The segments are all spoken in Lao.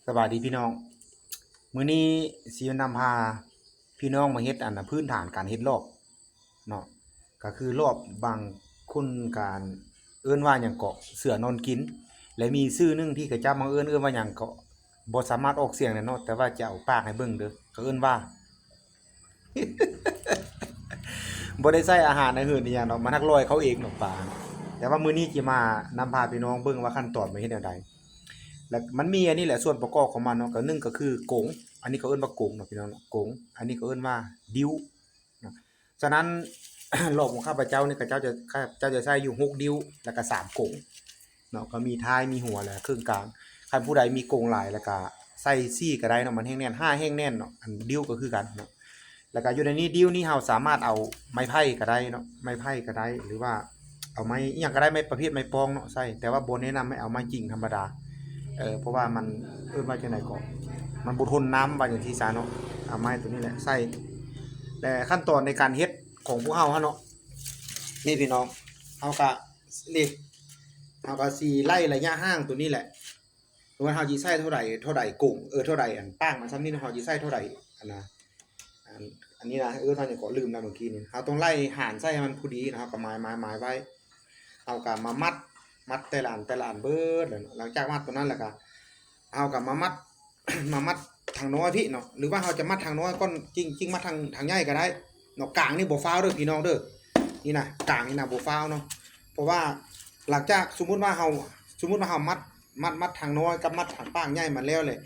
ສະບາຍດີພີ່ນ້ອງ, ມື້ນີ້ຊິນຳພາພີ່ນ້ອງມາເຮັດອັນນະ ພື້ນຖານການເຮັດລອບເນາະ, ກໍຄືລອບບາງຄົນການເອີ້ນວ່າຫຍັງເກາະ ເສືອນອນກິນ ແລະ ມີຊື່ໜຶ່ງທີ່ເຂົາເຈົ້າມັກເອີ້ນ ເອີ້ນວ່າຫຍັງເກາະ ບໍ່ສາມາດອອກສຽງໄດ້ເນາະ, ແຕ່ວ່າຈະເອົາປາກໃຫ້ເບິ່ງເດີ້ ເຂົາເອີ້ນວ່າ ບໍ່ໄດ້ໃສ່ອາຫານໃນເຫີນອີຫຍັງດອກ, ມັນຮັກລອຍເຂົາເອງດອກປາ. ແຕ່ວ່າມື້ນີ້ຊິມານຳພາພີ່ນ້ອງເບິ່ງວ່າຂັ້ນຕອນມັນເຮັດແນວໃດ. ແລະມັນມີອັນນີ້ແຫຼະ ສ່ວນປະກອບຂອງມັນເນາະ, ກໍໜຶ່ງກໍຄືກົງ, ອັນນີ້ເຂົາເອີ້ນວ່າກົງເນາະພີ່ນ້ອງເນາະ, ກົງ, ອັນນີ້ເຂົາເອີ້ນວ່າດິ້ວເນາະ. ສະນັ້ນ ລອບຂອງຂ້າພະເຈົ້ານີ້ ຂ້າເຈົ້າຈະ ຂ້າເຈົ້າຈະໃຊ້ຢູ່ຫົກດິ້ວ ແລ້ວກໍສາມກົງ ເນາະ, ກໍມີທ້າຍ ມີຫົວ ແລະ ເຄິ່ງກາງ. ຄັນຜູ້ໃດມີກົງຫຼາຍ ແລ້ວກະໃສ່ສີ່ກໍໄດ້ເນາະ, ມັນແຮງແໜ້ນ ຫ້າແຮງແໜ້ນເນາະ, ອັນດິ້ວກໍຄືກັນເນາະ. ແລ້ວກະຢູ່ໃນນີ້ ດິ້ວນີ້ເຮົາສາມາດເອົາໄມ້ໄຜ່ກໍໄດ້ເນາະ, ໄມ້ໄຜ່ກໍໄດ້ ຫຼືວ່າເອົາໄມ້ອີ່ຫຍັງກໍໄດ້, ໄມ້ປະເພດໄມ້ປອງເນາະ ໃສ່, ແຕ່ວ່າບໍ່ແນະນຳໃຫ້ເອົາໄມ້ຈິງທຳມະດາ ເອີ ເພາະວ່າມັນ ເອີ້ນວ່າຈັ່ງໃດກໍ ມັນບໍ່ທົນນ້ຳ ວ່າຈັ່ງຊີ້ຊະເນາະ. ເອົາໄມ້ຕົວນີ້ແຫຼະໃສ່ ແລະ ຂັ້ນຕອນໃນການເຮັດຂອງພວກເຮົາຫັ້ນເນາະ ນີ້ພີ່ນ້ອງ, ເຮົາກະ ນີ້ ເຮົາກໍຊິໄລ່ໄລຍະຫ່າງຕົວນີ້ແຫຼະ ວ່າເຮົາຊິໃຊ້ເທົ່າໃດ ເທົ່າໃດກົງ ເອີ ເທົ່າໃດອັນປາກມັນສ່ຳນີ້ ເຮົາຊິໃຊ້ເທົ່າໃດ ອັນນະ ອັນ ອັນນີ້ນະ ເອີ້ນວ່າຫຍັງເກາະ ລືມແລ້ວເມື່ອກີ້ນີ້. ເຮົາຕ້ອງໄລ່ຫານໃສ່ໃຫ້ມັນພໍດີນະ, ເຮົາກໍໝາຍ ໝາຍ ໝາຍໄວ້ ເຮົາກໍມາມັດ ມັດແຕ່ລະອັນ ແຕ່ລະອັນເບິດເລີຍເນາະ. ຫຼັງຈາກມັດຕົວນັ້ນແລ້ວກໍ ເຮົາກໍມາມັດ ມາມັດທາງນ້ອຍພີ້ເນາະ ຫຼືວ່າເຮົາຈະມັດທາງນ້ອຍກ່ອນ ຈິງ ຈິງມັດທາງ ທາງໃຫຍ່ກໍໄດ້ເນາະ. ກາງນີ້ບໍ່ຟ້າວເດີ້ພີ່ນ້ອງເດີ້ ນີ້ນະ ກາງນີ້ນະບໍ່ຟ້າວເນາະ. ເພາະວ່າຫຼັງຈາກ ສົມມຸດວ່າເຮົາ ສົມມຸດວ່າເຮົາມັດ ມັດ ມັດທາງນ້ອຍກັບມັດທາງປາກໃຫຍ່ມັນແລ້ວເລີຍ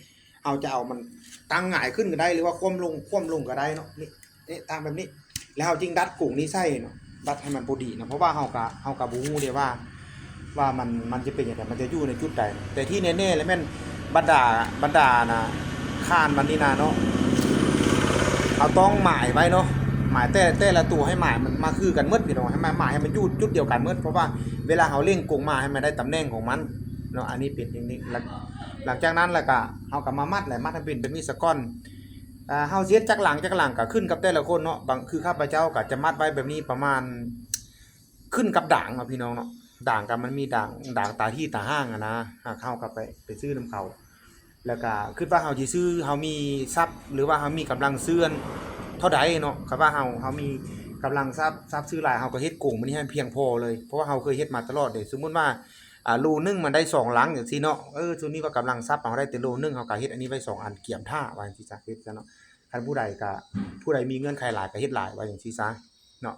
ເຮົາຈະເອົາມັນຕັ້ງຫງາຍຂຶ້ນກໍໄດ້ ຫຼືວ່າຄວ່ຳລົງ ຄວ່ຳລົງກໍໄດ້ເນາະ. ນີ້ ນີ້ຕັ້ງແບບນີ້ ແລ້ວເຮົາຈຶ່ງດັດກົງນີ້ໃສ່ເນາະ ດັດໃຫ້ມັນພໍດີເນາະ. ເພາະວ່າເຮົາກະ ເຮົາກະບໍ່ຮູ້ເດ້ວ່າ ວ່າມັນ ມັນຈະເປັນຈັ່ງໃດ ມັນຈະຢູ່ໃນຈຸດໃດ. ແຕ່ທີ່ແນ່ໆ ແລ້ວແມ່ນບັນດາ ບັນດານະ ຄານມັນນີ້ນະເນາະ ເຮົາຕ້ອງໝາຍໄວ້ເນາະ, ໝາຍແຕ່ ແຕ່ລະຕົວໃຫ້ໝາຍມັນມາຄືກັນໝົດພີ່ນ້ອງ, ໃຫ້ມາ ໝາຍໃຫ້ມັນຢູ່ຈຸດດຽວກັນໝົດ. ເພາະວ່າເວລາເຮົາເລັ່ງກົງມາໃຫ້ມັນໄດ້ຕຳແໜ່ງຂອງມັນເນາະ, ອັນນີ້ເປັນເທັກນິກ. ຫຼັງ ຫຼັງຈາກນັ້ນແລ້ວກະ ເຮົາກະມາມັດແຫຼະ ມັດໃຫ້ເປັນແບບນີ້ສາກ່ອນ. ອ່າ ເຮົາຊິເຮັດຈັກຫຼັງ ຈັກຫຼັງກະຂຶ້ນກັບແຕ່ລະຄົນເນາະ. ບາງ ຄືຂ້າພະເຈົ້າກະຈະມັດໄວ້ແບບນີ້ປະມານ ຂຶ້ນກັບດາງເນາະພີ່ນ້ອງເນາະ, ດາງກະມັນມີດາງ ດາງຕາທີ່ຕາຫ້າງຫັ້ນນະ, ຫາກເຮົາກະໄປ ໄປຊື້ນຳເຂົາ. ແລ້ວກະຄິດວ່າເຮົາຊິຊື້ ເຮົາມີຊັບ ຫຼືວ່າເຮົາມີກຳລັງຊື້ເທົ່າໃດເນາະ, ຄັນວ່າເຮົາ ເຮົາມີກຳລັງຊັບ ຊັບຊື້ຫຼາຍ ເຮົາກະເຮັດກົງມັນນີ້ໃຫ້ພຽງພໍເລີຍ. ເພາະວ່າເຮົາເຄີຍເຮັດມາຕະຫຼອດເດ້. ສົມມຸດວ່າ ອ່າ ໂລໜຶ່ງມັນໄດ້ສອງລັງຈັ່ງຊີ້ເນາະ, ເອີ ຊຸມນີ້ວ່າກຳລັງຊັບເຮົາໄດ້ແຕ່ໂລໜຶ່ງ ເຮົາກະເຮັດອັນນີ້ໄວ້ສອງອັນກຽມຖ້າ ວ່າຈັ່ງຊີ້ຊະ ເຮັດຊະເນາະ. ຄັນຜູ້ໃດກະ ຜູ້ໃດມີເງື່ອນໄຂຫຼາຍກະເຮັດຫຼາຍ ວ່າຈັ່ງຊີ້ຊະເນາະ.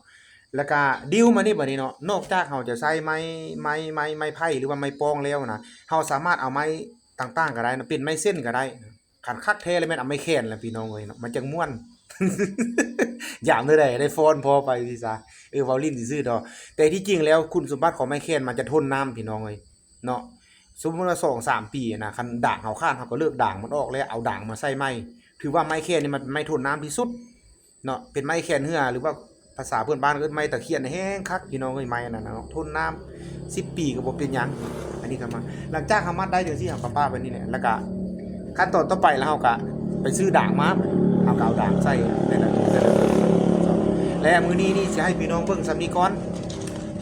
ແລ້ວກະດິ້ວມານີ້ ບາດນີ້ເນາະ, ນອກຈາກເຮົາຈະໃຊ້ໄມ້ ໄມ້ ໄມ້ ໄມ້ໄຜ່ ຫຼືວ່າໄມ້ປ້ອງແລ້ວນະ, ເຮົາສາມາດເອົາໄມ້ຕ່າງໆກະໄດ້ເນາະ, ເປັນໄມ້ເສັ້ນກະໄດ້. ຄັນຄັກແທ້ແລ້ວແມ່ນເອົາໄມ້ແຂນແຫຼະພີ່ນ້ອງເອີຍເນາະ, ມັນຈັ່ງມ່ວນ. ຢາມເທື່ອໃດໄດ້ຟ້ອນພໍໄປຊີ້ຊະ, ເອີ ເວົ້າຫຼິ້ນຊື່ໆດອກ. ແຕ່ທີ່ຈິງແລ້ວຄຸນສົມບັດຂອງໄມ້ແຂນ ມັນຈະທົນນ້ຳພີ່ນ້ອງເອີຍເນາະ. ສົມມຸດວ່າສອງສາມປີນະ, ຄັນດາງເຮົາຂາດ ເຮົາກະເລີກດາງມັນອອກ ແລ້ວເອົາດາງມາໃສ່ໃໝ່. ຖືວ່າໄມ້ແຂນນີ້ມັນໄມ້ທົນນ້ຳທີ່ສຸດ ເນາະ, ເປັນໄມ້ແຂນເຮືອ ຫຼືວ່າພາສາເພື່ອນບ້ານເອີ້ນໄມ້ຕະຂຽນ ແຮງຄັກພີ່ນ້ອງເອີຍ. ໄມ້ອັນນັ້ນນະເນາະ ທົນນ້ຳສິບປີກໍບໍ່ເປັນຫຍັງ. ອັນນີ້ກໍມາ ຫຼັງຈາກເຮົາມັດໄດ້ຈັ່ງຊີ້ ເຮົາກໍປະໄວ້ນີ້ແຫຼະ. ແລ້ວກໍຂັ້ນຕອນຕໍ່ໄປ ແລ້ວເຮົາກໍໄປຊື້ດາງມາ, ເຮົາກໍເອົາດາງໃສ່ແຕ່ລະ ແຕ່ລະ ແລະ ມື້ນີ້ນີ້ຊິໃຫ້ພີ່ນ້ອງເບິ່ງສ່ຳນີ້ກ່ອນ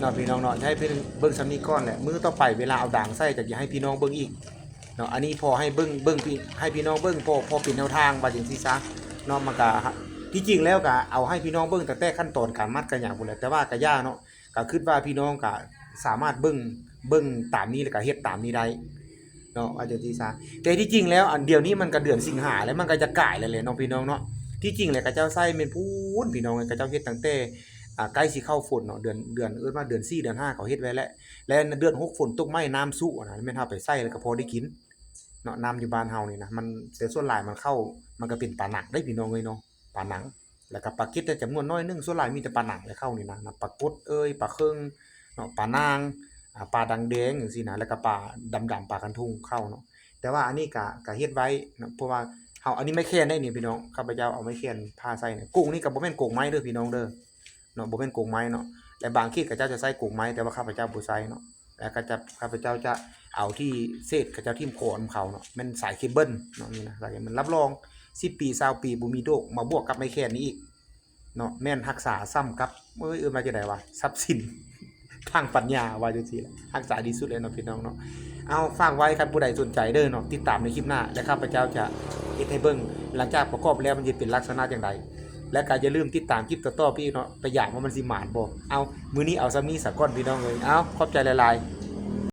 ເນາະ ພີ່ນ້ອງເນາະ, ຊິໃຫ້ເບິ່ງສ່ຳນີ້ກ່ອນ ແລະ ມື້ຕໍ່ໄປເວລາເອົາດາງໃສ່ ກໍຈະໃຫ້ພີ່ນ້ອງເບິ່ງອີກ. ເນາະ, ອັນນີ້ພໍໃຫ້ເບິ່ງ ເບິ່ງ ໃຫ້ພີ່ນ້ອງເບິ່ງ ພໍ ພໍເປັນແນວທາງວ່າຈັ່ງຊີ້ຊະເນາະ. ມັນກະ ທີ່ຈິງແລ້ວກະເອົາໃຫ້ພີ່ນ້ອງເບິ່ງຕັ້ງແຕ່ຂັ້ນຕອນການມັດກະຫຍັງພຸ້ນແຫຼະ, ແຕ່ວ່າກະຢ່າເນາະ, ກະຄິດວ່າພີ່ນ້ອງກະສາມາດເບິ່ງ ເບິ່ງຕາມນີ້ ແລ້ວກະເຮັດຕາມນີ້ໄດ້ເນາະ ວ່າຈັ່ງຊີ້ຊະ. ແຕ່ທີ່ຈິງແລ້ວ ອັນດຽວນີ້ມັນກະເດືອນສິງຫາແລ້ວ, ມັນກະຈະກາຍແລ້ວແຫຼະເນາະ ພີ່ນ້ອງເນາະ. ທີ່ຈິງແລ້ວເຂົາເຈົ້າໃຊ້ແມ່ນພຸ້ນ ພີ່ນ້ອງເອີຍ, ເຂົາເຈົ້າເຮັດຕັ້ງແຕ່ ອ່າ ໃກ້ຊິເຂົ້າຝົນເນາະ, ເດືອນ ເດືອນ ເອີ້ນວ່າເດືອນສີ່ ເດືອນຫ້າ ເຂົາເຮັດໄວ້ແລ້ວ. ແລະ ເດືອນຫົກ ຝົນຕົກໃໝ່ ນ້ຳຊຸນະ, ແມ່ນເຮົາໄປໃສ່ແລ້ວກໍພໍໄດ້ກິນເນາະ. ນ້ຳຢູ່ບ້ານເຮົານີ້ນະ ມັນ ແຕ່ສ່ວນຫຼາຍມັນເຂົ້າ ມັນກໍເປັນປາໜັງເດ້ພີ່ນ້ອງເອີຍເນາະ, ປາໜັງ. ແລ້ວກໍປາເກັດຈຳນວນໜ້ອຍໜຶ່ງ, ສ່ວນຫຼາຍມີແຕ່ປາໜັງແຫຼະເຂົ້ານີ້ນະ, ນະ ປາກົດເອີຍ, ປາເຄິ່ງເນາະ, ປານາງ ອ່າ ປາດັງແດງຈັ່ງຊີ້ນະ, ແລ້ວກໍປາດຳໆ ປາຄັນທຸງເຂົ້າເນາະ. ແຕ່ວ່າອັນນີ້ກະ ກະເຮັດໄວ້ເນາະ, ເພາະວ່າເຮົາ ອັນນີ້ໄມ້ແຂນໄດ໋ນີ້ພີ່ນ້ອງ, ຂ້າພະເຈົ້າເອົາໄມ້ແຂນຜ່າໃສ່ນີ້. ກົງນີ້ກໍບໍ່ແມ່ນກົງໄມ້ເດີພີ່ນ້ອງເດີ. ເນາະ, ບໍ່ແມ່ນກົງໄມ້ເນາະ, ແລະ ບາງເຂດເຂົາເຈົ້າຈະໃຊ້ກົງໄມ້ ແຕ່ວ່າຂ້າພະເຈົ້າບໍ່ໃຊ້ເນາະ, ແລະ ເຂົາເຈົ້າ ຂ້າພະເຈົ້າຈະເອົາທີ່ເສດເຂົາເຈົ້າຖິ້ມຂອງເຂົາເນາະ, ແມ່ນສາຍເຄເບິນເນາະ, ນີ້ນະ ສາຍເຄເບິນ ຮັບຮອງສິບປີ ຊາວປີບໍ່ມີໂດກ, ມາບວກກັບໄມ້ແຂນນີ້ອີກເນາະ, ແມ່ນຮັກສາສ່ຳກັບ ເອີ້ຍ ເອີ້ນວ່າຈັ່ງໃດວະ ຊັບສິນ ທາງປັນຍາ ວ່າຈັ່ງຊີ້ແຫຼະ ຮັກສາດີສຸດແລ້ວເນາະພີ່ນ້ອງເນາະ. ເອົາ ຝາກໄວ້ ຄັນຜູ້ໃດສົນໃຈເດີເນາະ ຕິດຕາມໃນຄລິບໜ້າ ແລະ ຂ້າພະເຈົ້າຈະເຮັດໃຫ້ເບິ່ງ ຫຼັງຈາກປະກອບແລ້ວມັນຈະເປັນລັກສະນະຈັ່ງໃດ ແລະ ກໍຢ່າລືມຕິດຕາມຄລິບຕໍ່ໆໄປອີກເນາະ ໄປຢາມວ່າມັນຊິໝານບໍ່. ເອົາ ມື້ນີ້ເອົາສ່ຳນີ້ສາກ່ອນພີ່ນ້ອງເອີຍ. ເອົາ ຂອບໃຈຫຼາຍໆ.